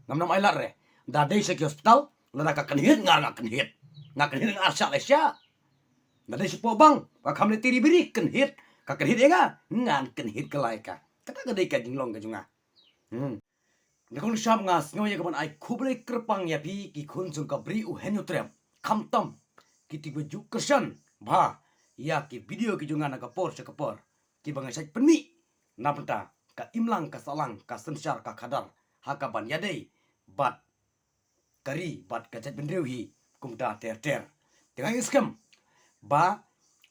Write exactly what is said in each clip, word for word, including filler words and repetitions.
Ngam nam ai lad re. Da dei sha ki hospital, lada ka kynhit nga nga kynhit. Nga kynhit nga arshah lai sha. Da dei sha poh bang, ka kham leh tiri biri kynhit. Ka kynhit ïa nga, ngan kynhit ka lai ka. Kata ka dei ka jinglong ka jong nga. Hmm. Nga kong sham nga sngew ïa ka ban ai khublei kyrpang ïa phi ki khun jong ka Bri u Hynñiewtrep. Khamtam kiti ba ju kyrshan bha ïa ki video ki jong nga na ka por sha ka por. Ki ba nga shait pynmih na bynta ka imlang ka sahlang ka synshar ka khadar ha ka ban ïadei bad ka ri bad ka jaitbynriew hi kumta ter ter. Te nga ïoh skhem ba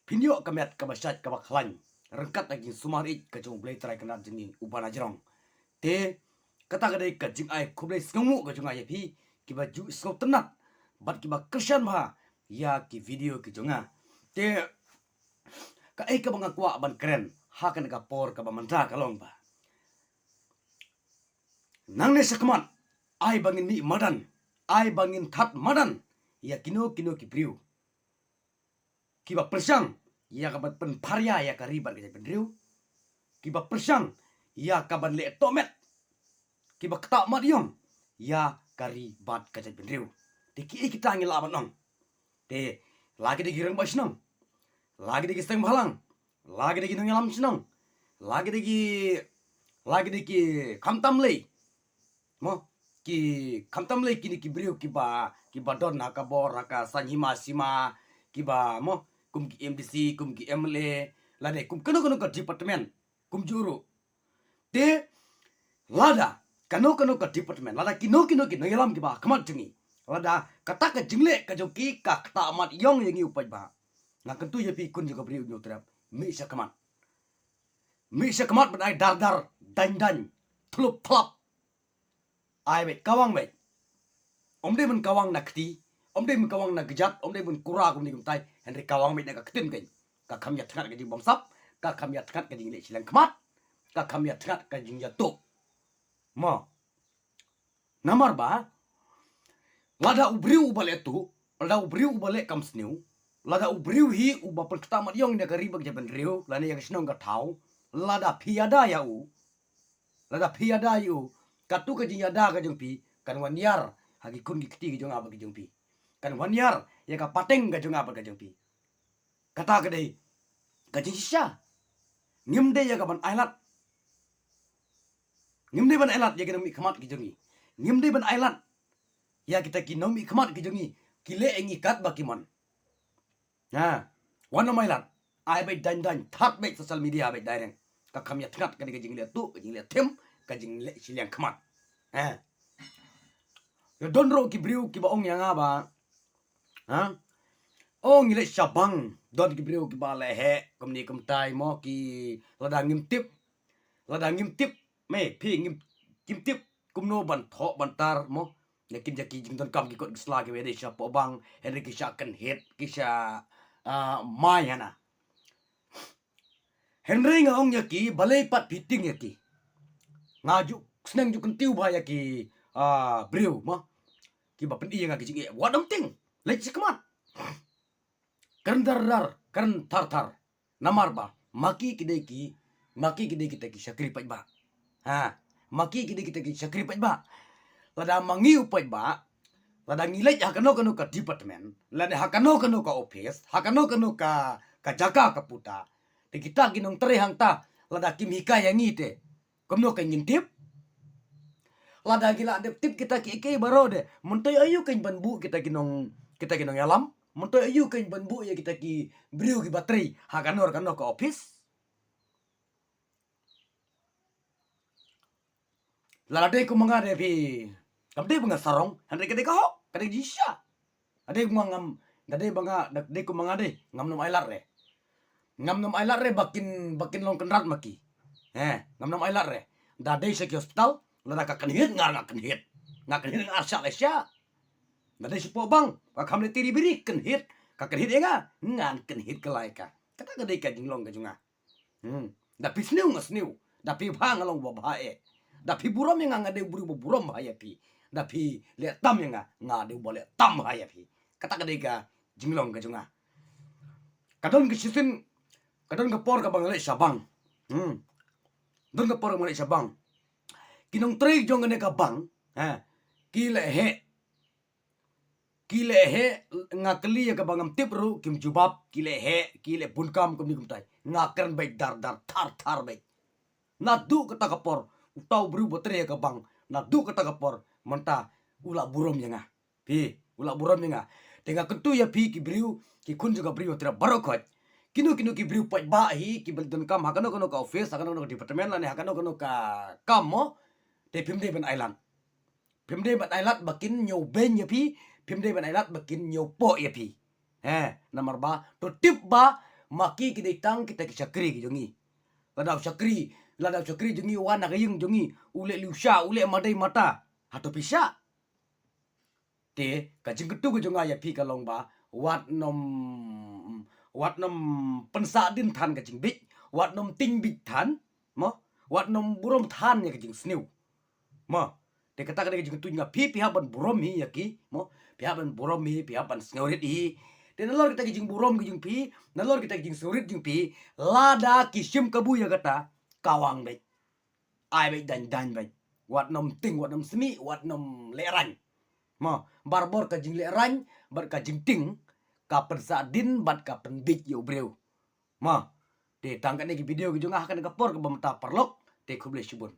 phin ïoh ka met ka ba shait ka ba khlaiñ ryngkat ha ki jingsumar ïeit ka jong U Blei Trai Kynrad jong ngi uba na jrong. Te kata ka dei ka jingai khublei sngewbha ka jong nga ïa phi ki ba ju sngewtynnat bad ki ba kyrshan bha ïa ki video ki jong nga. Te kaei ka ba nga kwah ban kren ha kane ka por ka ba mynta ka long ba nangne sha khmat, ai ba ngin mih madan, ai ba ngin that madan ïa kino kino ki briew ki ba pyrshang ïa ka ban pynpharia ïa ka ri bad ka jaitbynriew, ki ba pyrshang ïa ka ban leh tohmet, ki ba ktah mat ïong ïa ka ri bad ka jaitbynriew. Te kiei kita ngi lah ban ong? Te la ki dei ki rangbah shnong, la ki dei ki seng bhalang, la ki dei ki nongïalam shnong, la ki dei ki, la ki dei ki khamtam lei. Mo, ki khamtam lei kine ki briew ki ba, ki ba don ha ka bor ha ka saiñ hima sima, ki ba mo kum ki M D C, kum ki M L A, lane kum kano kano ka department kum ju ruh. Te lada kano kano ka department, lada kino kino ki nongïalam ki ba ha khmat jong ngi, lada kata ka jingleh ka jong ki ka ktah mat ïong ïa ngi u paidbah, nga kyntu ïa phi khun jong ka Bri u Hynñiewtrep, mih sha khmat. Mih sha khmat ban ai dar dar, daiñ daiñ, thlup thlap. Ai beit, kawang beit. Ym dei ban kawang na kti, ym dei ban kawang na kjat, ym dei ban kura kumne kumtai, hynrei kawang beit na ka ktien kein. Ka kham ïathngat ka jingbamsap, ka kham ïathngat ka jingleh shiliang khmat, ka kham ïathngat ka jingïatuh. Mo. Namar ba lada u briew uba leh tuh, lada u briew uba leh kam sniew, lada u briew hi uba pynktah mat ïong ïa ka ri bad ka jaitbynriew, lane ïa ka shnong ka thaw, lada phi ïada ïa u, lada phi ïada ïa u, katu ka jingïada ka jong phi kan wan ïar ha ki khun ki kti ka jong nga bad ka jong phi. Kan wan ïar ïa ka pateng ka jong nga bad ka jong phi. Kata ka dei ka jingshisha. Ngim dei ïa ka ban ailad. Ngim dei ban ailad ïa ki nongmihkhmat ki jong ngi. Ngim dei ban ailad ïa kita ki nongmihkhmat ki jong ngi. Ki leh ïa ngi katba ki mon. Ha. Wan ym ailad. Ai beit daiñ daiñ, that beit social media beit daiñ. Ka kham ïathngat ka dei ka jingleh tuh, ka jingleh them, ka jingleh shiliang khmat. Ha. Ïa don ruh ki briew ki ba ong ïa nga ba, ha? O ngi leit sha bang, don ki briew ki ba leh heh kumne kumtai mo, ki lada ngim tip, lada ngim tip, me phi ngim, ngim tip kumno ban thoh ban tar mo. Ïa kin jaka ki jingdonkam ki kot ki sla ki ba ïadei sha poh bang, hynrei ki shah kynhit, ki shah, ah, mai hana. Hynrei nga ong ïa ki, balei pat phi tieng ïa ki? Nga ju sneng ju kyntiew bha ïa ki, ah, briew mo. Ki ba pyni ïa nga ki jingeh, wat ym tieng. Leit sha khmat. Kren dar dar, kren thar thar. Namar ba ma ki ki dei ki, ma ki ki dei kita ki shakri paidbah. Ha, ma ki ki dei kita ki shakri paidbah. Lada ma ngi u paidbah, lada ngi leit ha kano kano ka department, lada ha kano kano ka office, ha kano kano ka, ka jaka ka puta, te kita ki nongtrei hangta lada kim hikai ïa ngi te kumno kan ngin tip? Lada ngi la dep tip kita kiei kiei baroh de, mynta aïu kan ban buh kita ki nong, kita ki nongïalam? Mynta aïu kan ban buh ïa kita ki briew ki ba trei ha kano kano ka office? Lada dei kum ma nga de phi, kam dei ba nga sarong, hynrei ka dei ka hok, ka dei jingshisha. Ka dei ba nga ngam, ka dei ba nga, ka dei kum ma nga de, ngam nym ailad re. Ngam nym ailad re ba kin, ba kin long kynrad ma ki. Eh, ngam nym ailad re. Da dei sha ki hospital, lada ka kynhit nga nga kynhit. Nga kynhit nga arshah lai sha. Da dei sha poh bang, ka kham leh tiri biri kynhit, ka kynhit ïa nga, ngan kynhit ka lai ka. Kata ka dei ka jinglong ka jong nga. Hmm. Da phi sniew nga sniew. Da phi bha nga long uba bha eh. Da phi burom ïa nga nga dei u briew uba burom bha ïa phi. Da phi leh tam ïa nga nga dei uba leh tam bha ïa phi. Kata ka dei ka jinglong ka jong nga. Ka don ka shisien, ka don ka por kaba nga leit sha bang. Hmm. Don ka por kaba nga leit sha bang. Ki nongtrei jong kane ka bang, ha. Ki leh heh. Ki leh heh, nga kylli ïa kaba ngam tip ruh, kim jubab, ki leh heh, ki leh bun kam kumne kumtai. Nga kren beit dar dar thar thar beit. Naduh kata ka por, uta u briew ba trei ha ka bank, naduh kata ka por, mynta u la burom ïa nga. Phi, u la burom ïa nga. Te nga kyntu ïa phi ki briew, ki khun jong ka briew Trai baroh khoit. Kino kino ki briew paidbah hi, kiba leit donkam ha kano kano ka office, ha kano kano ka department, lane ha kano kano ka kam mo. Te phim dei ban ailad. Phim dei ban ailad ba kin ñiew beiñ ïa phi, phim dei ban ailad ba kin ñiew poh ïa phi. He, namar ba, to tip ba, ma ki ki dei tang kita ki shakri ki jong ngi. Lada u shakri, lada u shakri jong ngi u wan ha ka ïing jong ngi, u leh liusha, u leh madei mata. Hato phi shah? Te, ka jingkyntu ka jong nga ïa phi ka long ba, wat nym, wat nym pynsah dien than ka jingbit, wat nym tieng bit than, mo, wat nym burom than ïa ka jingsniew. Mo, te kata ka dei ka jingkyntu jong nga, phi, phi hap ban burom hi ïa ki, mo, phi hap ban burom hi, phi hap ban sngewrit hi. Te nalor kata ka jingburom ka jong phi, nalor kata ka jingsngewrit jong phi, lada ki shim kabu ïa kata, kawang beit. Ai beit dang dang beit. Wat nym tieng, wat nym smiej, wat nym lehraiñ. Mo, barabor ka jinglehraiñ bad ka jingtieng, ka pynsah dien bad ka pynbit ïa u briew. Mo, te tang kane ki video ki jong nga ha kane ka por kaba mynta paralok, te khublei shibun.